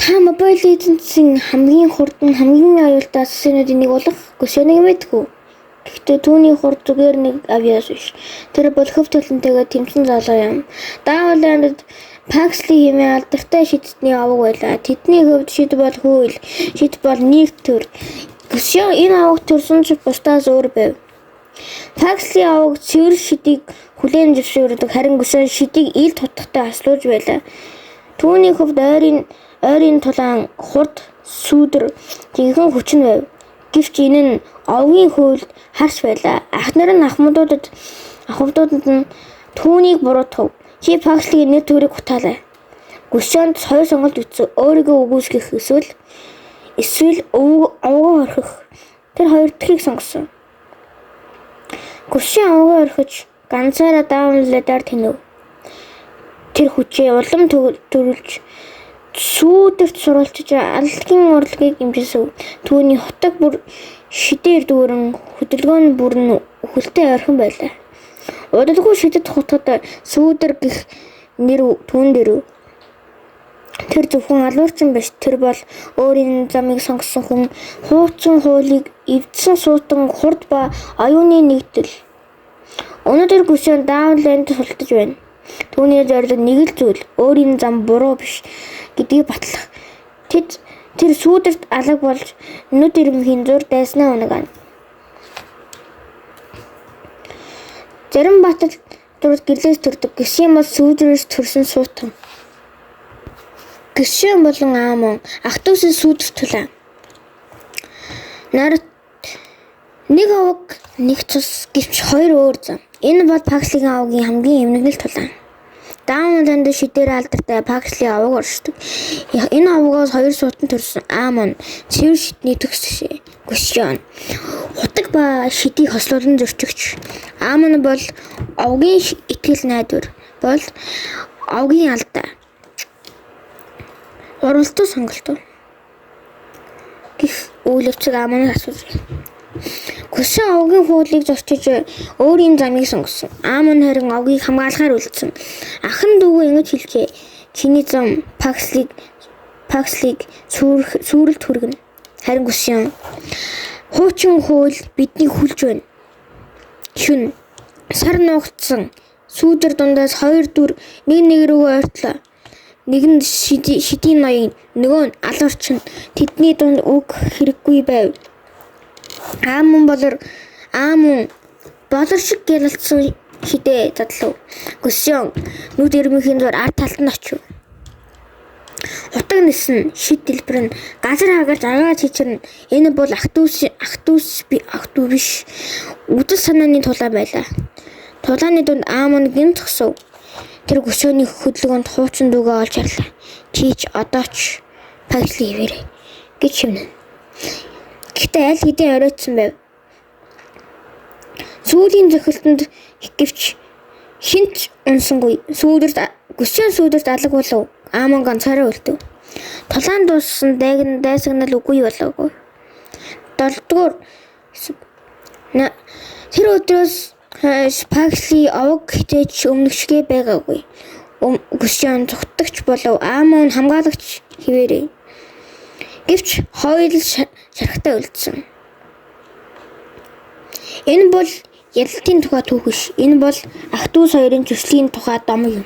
Та Mobile Legends-ийн хамгийн хурдан, хамгийн аюултай assassin-уудын нэг болох Гөсөныг мэдэх үү? Гэхдээ түүний хурд зүгээр нэг авиас биш. Тэр бол хөв төлөнтэйгээ тэмцэн залуу юм. Даавландд Паксли хэмээн алдартай шидтний овог байлаа. Тэдний хувьд шид бол хууль, шид бол нэг төр. Гөсөө энэ овог төрсөн ч бусдаас өөр байв. Паксли овог цэвэр шидийг хүлээн зөвшөөрдөг, харин Гөсөө шидийг ил тутгатай хослуулж байлаа. Түүний хувьд ойрын тулаан хурд, сүүдэр, жинхэнэ хүчин байв. Гэвч энэ нь овгийн хуульд харс байлаа. Ах нар нь ахмадуудад нь түүнийг буруутгав. Чи Пакслигийн нэр төрийг хутаалаа. Гүшөөнд хоёр сонголт өгсөн. Өөрийгөө үгүйсгэх эсвэл овгоо орхих. Тэр хоёр дахьыг сонгосон. Гүшийн овгоо орхиж ганцаараа даунледаар тэнэв. Тэр хүчээ улам төрүүлж сүүдэрт сурвалжиж аллагийн урлагийг имжсэн. Түүний хутаг бүр шидээр дүүрэн, хөдөлгөөн нь бүрэн үхэлтэй ойрхон байлаа. Удалгүй шидэд хутгад сүүдэр гэх нэр түүнд ирэв. Тэр зөвхөн алуурчин биш. Тэр бол өөрийн замыг сонгосон хүн, хуучин хуулийг эвдсэн суутан хурд ба оюуны нэгдэл. Өнөөдөр Гүшэн Даунланд султаж байна. Түүний зорилго нэг л зүйл өөрийн зам буруу биш гэдгийг батлах. Тэд тэр сүүдэрт алаг болж нүд ирмхийн зур дайснаа унагана. Зарим батал дур гэрлээс төрдөг. Гүшэн бол сүүдрээс төрсөн суутан. Гүшэн болон Аамон ах дүүсийн сүүдэр тулаан. Нарт нэг овог, нэг цус гэвч хоёр өөр зам. Энэ бол Пакслийн овгийн хамгийн эмнэгнэл тулаан. Даунланд шидээр алдартай Паксли овог оршдог. Энэ овгоос хоёр суутан төрсөн. Аамон цэвэр шидний төгс жишээ. Гүшэн хутаг ба шидийг хослуулан зөрчигч. Аамон бол овгийн итгэл найдвар бол овгийн алдаа. Уралдуу сонголт уу гэх үйл явцыг Аамоныг асууж. Гүсэн овгийн хуулийг зорчиж өөрийн замыг сонгосон. Аамон харин овгийг хамгаалахаар үлдсэн. Ах нь дүүгээ ингэж хэлжээ. Чиний зам Пакслиг сүрэлт хүргэнэ. Харин Гүсэн хуучин хууль биднийг хүлж байна. Шүн сар нуугдсан сүүдэр дундаас хоёр дүр нэг нэг рүүгээ ойртлоо. Нэг нь шидийн ноён, нөгөө нь алуурчин. Тэдний дунд үг хэрэггүй байв. Аамун болор шиг гялалцсан шидээ задлав. Гөссөн нүд ирмэхийн зур ард талд нь очив. Утаг нисэн шид дэлбэр нь газар хагарч агаа чичирнэ. Энэ бол ах дүүс биш. Үзэл санааны тулаан байлаа. Тулааны дунд Аамун гэнэт зогсов. Тэр гөсөөний хөдөлгөөнд хуучин дүүгээ олж харлаа. Чи ч одоо ч Паксли хэвээрэй гэж шивнэ. Гэхдээ аль хэдийн оройтсон байв. Сүүлийн зохилтонд гэвч хэн ч унсангүй. Сүүдэрт гөсөн сүүдэрт алаг болов. Аамон ганцаараа үлдэв. Тулаан дууссан дайсагнал үгүй болоогүй. Долдугаар тэр өдрөөс хойш Паксли овог хэзээ ч өмнөх шигээ байгаагүй. Гөсөн зүхтагч болов. Аамон хамгаалагч хэвээрээ. Гэвч хоёул шархтай үлдсэн. Энэ бол ялалтын тухай түүх биш. Энэ бол ах дүүс хоёрын зөрчлийн тухай домог юм.